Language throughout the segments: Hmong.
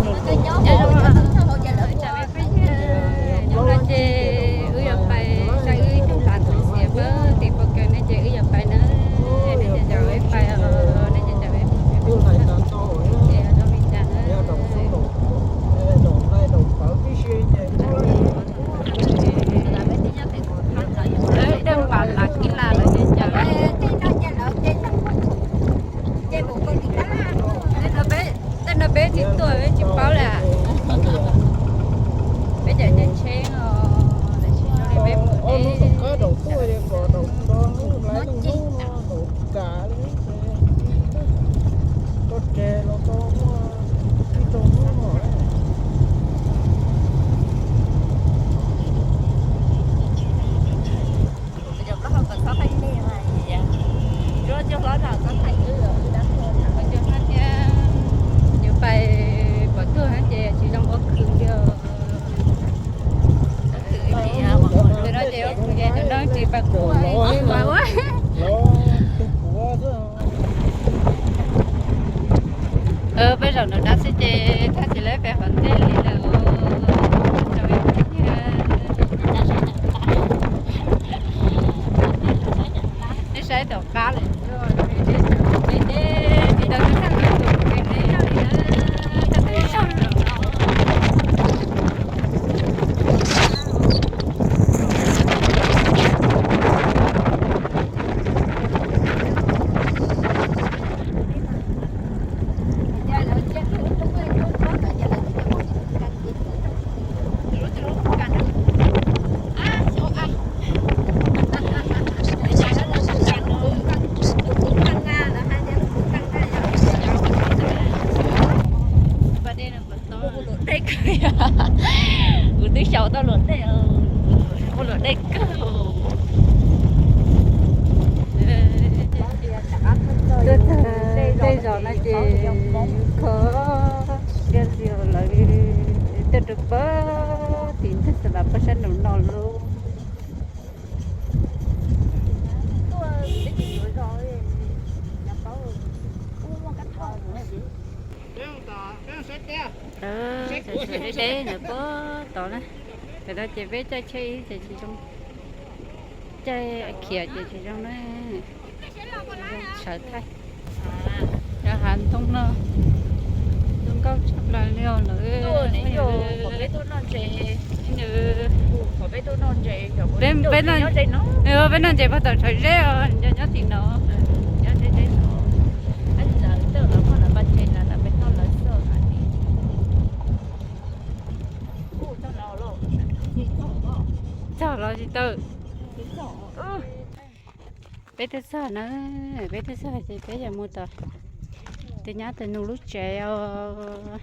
Nyob zoo, ib tsoom phooj ywg, hnub no ces wb yuav pais saib wb ib tug hluas ntxhais Xia Pab tim pos kawg ne ces wb yuav pais na. Nej caum caum wb pais os, nej caum caum wb pais. Zoo li cas na. Tej npam las kib las lawm ces cas. Tej no peb tsis tuaj peb tsis paub li. Peb cov caij tsheb os, tab sis zoo li peb mus deb. Yuav pais pom tuag ces tsis zoo ua khwv li. Tus no ces ua khwv ces tus no tsis pais qhua li mas ua. Peb zaum nram dab xwb ces thaj tsis lawv peb qhov ntej li lawm. Nej saib tom qab lawm. Luam dej kawg, kuv twb xyaum tau luam dej, ua luam dej kawg. Tuaj txog tej zos no ces kho siab li lawv tuaj rau pem tim ntug Xas Vas pem sab nraum no lauj. Deb deb ntawm puag tod na. Tam no ces peb caij tsheb ces tsis zoo, caij khiav ces tsis zoo na. Sawv thaij cov hav ntoo no, zoo nkauj tshaj plaws li os lawm. Peb noj ntses puag tom Tshawv Zeb os, nyob tim no. Txog los tsis tau. Peb twb txog na, peb twb txog ces peb yuav mus tom tus nyab tus nus lub tsev os.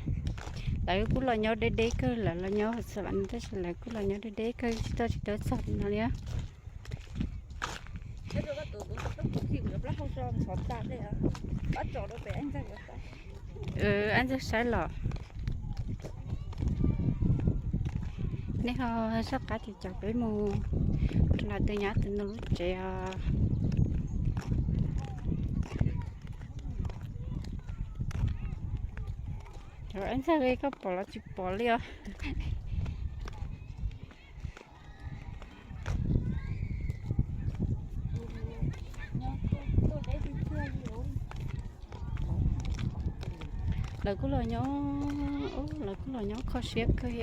Lawv kuj los nyob deb deb kawg, lawv los nyob Xas Vas no tab sis lawv kuj los nyob deb deb kawg, tsis tau tsis tau txog no li. Ab ntxawg saib los. Nej ho soj qab ces caum peb mus rau tus nyab tus nus lub tsev os. Ab ntxawg, koj pom los tsis pom li os? Lawv kuj los nyob, lawv kuj los nyob kho siab kawg.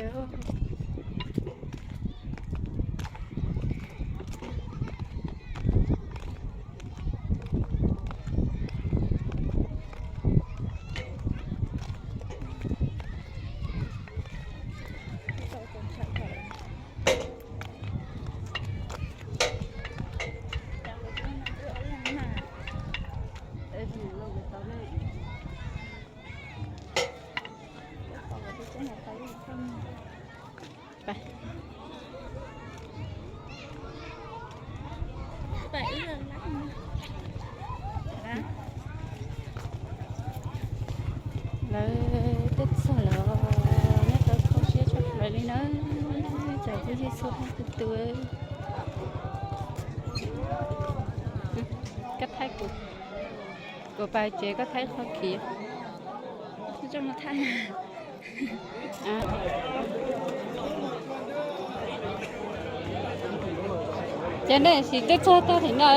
Lawv twb txog lawm, nyob tau kho siab tshaj plaws li na. Cov phooj ywg txhua leej txhua tus, koj thaij kuv, kuv pais tsev koj thaib qhov khiv. Zoo no thaij. Ces nej sim twb txog tag tim no.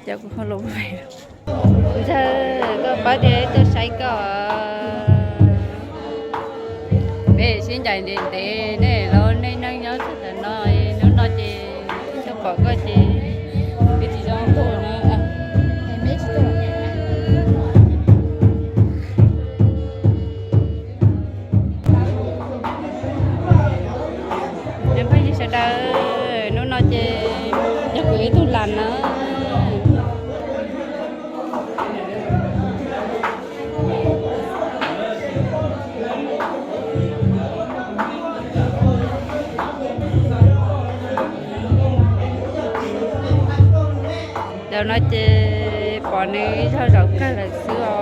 Cov kuv ho los, ntxawg, koj pab tias tuaj saib koj. Peb sib ncaim ntev ntev, nej los nej neej nyob txog ntawm no, hnub no ces tuaj pom koj ces peb tsis zoo tuaj na. Phooj ywg sawv daws, hnub no ces yog kuv ib tug las na. Zaum no ces pom nws zog zaum kawg lawm xwb os.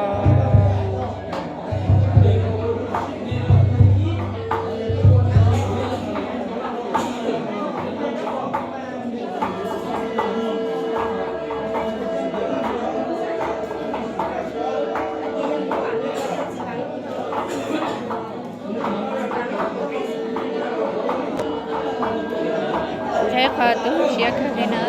Ntshai qhov tu siab kawg li na.